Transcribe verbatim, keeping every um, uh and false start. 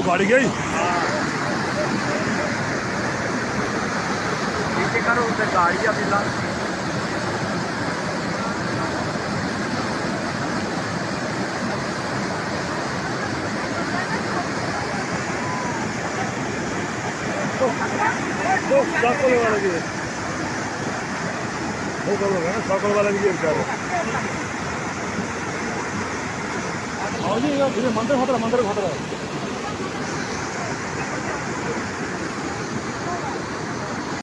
گاڑی گئی۔ नीचे करो, उधर गाड़ी अभी ला। वो, वो चाकू वाला भी है। वो करो ना, चाकू वाला भी है बेचारा। आओ जी, ये मंदिर खतरा, मंदिर खतरा।